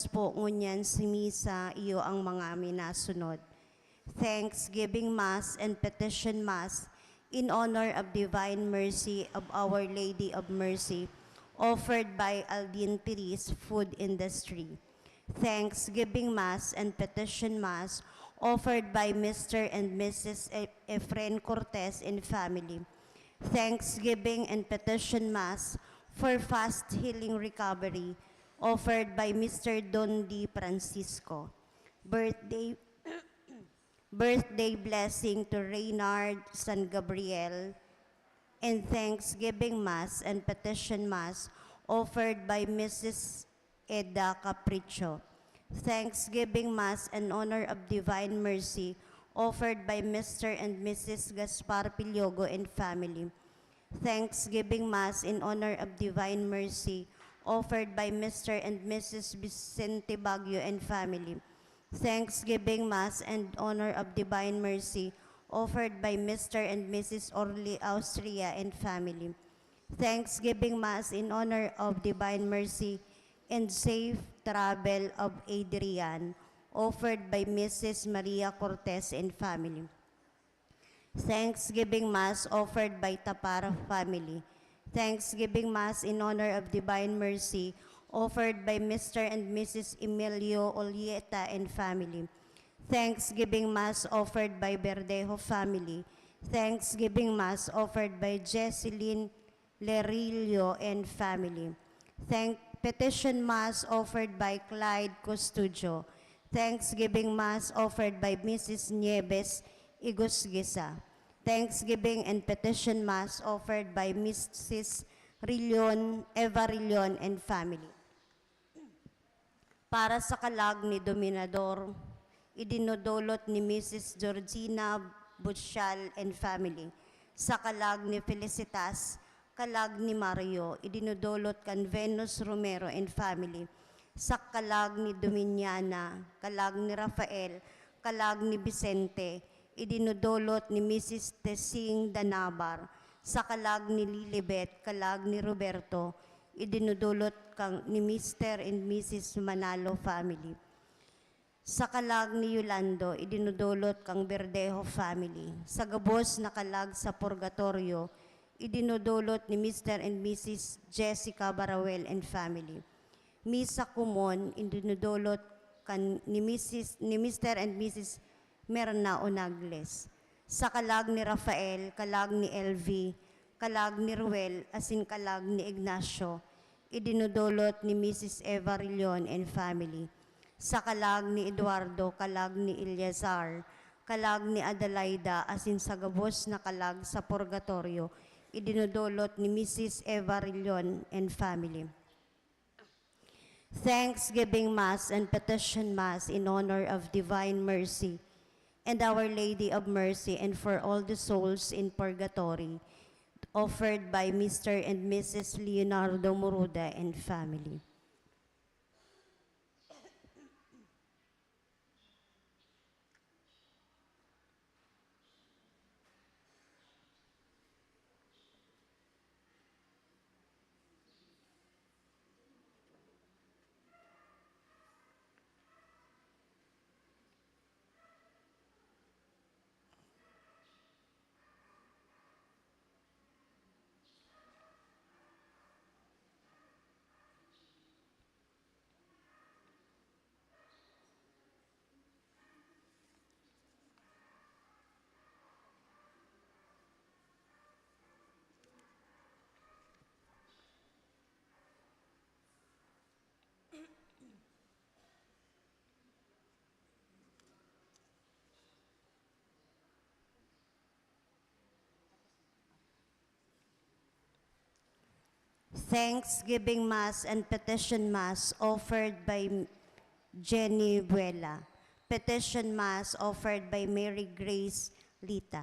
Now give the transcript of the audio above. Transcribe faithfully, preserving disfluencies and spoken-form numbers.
po ngunyan si Misa, iyo ang mga minasunod. Thanksgiving Mass and Petition Mass in honor of Divine Mercy of Our Lady of Mercy, offered by Aldin Piris Food Industry. Thanksgiving Mass and Petition Mass offered by Mister and Missus E-, Efren Cortez and family. Thanksgiving and Petition Mass for fast healing recovery offered by Mister Don D. Francisco. Birthday, birthday blessing to Reynard San Gabriel, and Thanksgiving Mass and Petition Mass offered by Missus Eda Capricho. Thanksgiving Mass in honor of Divine Mercy offered by Mister and Missus Gaspar Piliogo and family. Thanksgiving Mass in honor of Divine Mercy offered by Mister and Missus Vicente Baguio and family. Thanksgiving Mass in honor of Divine Mercy offered by Mister and Missus Orly Austria and family. Thanksgiving Mass in honor of Divine Mercy and safe travel of Adrian, offered by Missus Maria Cortez and family. Thanksgiving Mass offered by Tapar family. Thanksgiving Mass in honor of Divine Mercy offered by Mister and Missus Emilio Olieta and family. Thanksgiving Mass offered by Verdejo family. Thanksgiving Mass offered by Jesselyn Lerillo and family. Thank, petition Mass offered by Clyde Custodio. Thanksgiving Mass offered by Missus Nieves Igusguiza. Thanksgiving and petition Mass offered by Missus Rillion, Eva Rillion and family. Para sa kalag ni Dominador, idinodolot ni Missus Georgina Buchal and family. Sa kalag ni Felicitas, kalag ni Mario, idinodolot kan Venus Romero and family. Sa kalag ni Dominiana, kalag ni Rafael, kalag ni Vicente, idinodolot ni Missus Tesing Danabar. Sa kalag ni Lilibet, kalag ni Roberto, idinodolot kan, ni Mister and Missus Manalo family. Sa kalag ni Yolando, idinodolot kan Verdejo family. Sa gabos na kalag sa purgatorio, idinodolot ni Mister and Missus Jessica Barawel and family. Misa Kumon, idinodolot kan, ni Missus, ni Mister and Missus Merna Onagles. Sa kalag ni Rafael, kalag ni L V, kalag ni Ruel, asin kalag ni Ignacio, idinodolot ni Missus Eva Rillion and family. Sa kalag ni Eduardo, kalag ni Eleazar, kalag ni Adelaida, asin sa gabos na kalag sa purgatorio, idinodolot ni Missus Eva Rillion and family. Thanksgiving Mass and Petition Mass in honor of Divine Mercy and Our Lady of Mercy and for all the souls in purgatory, offered by Mister and Missus Leonardo Moruda and family. Thanksgiving Mass and Petition Mass offered by Jenny Buela. Petition Mass offered by Mary Grace Lita.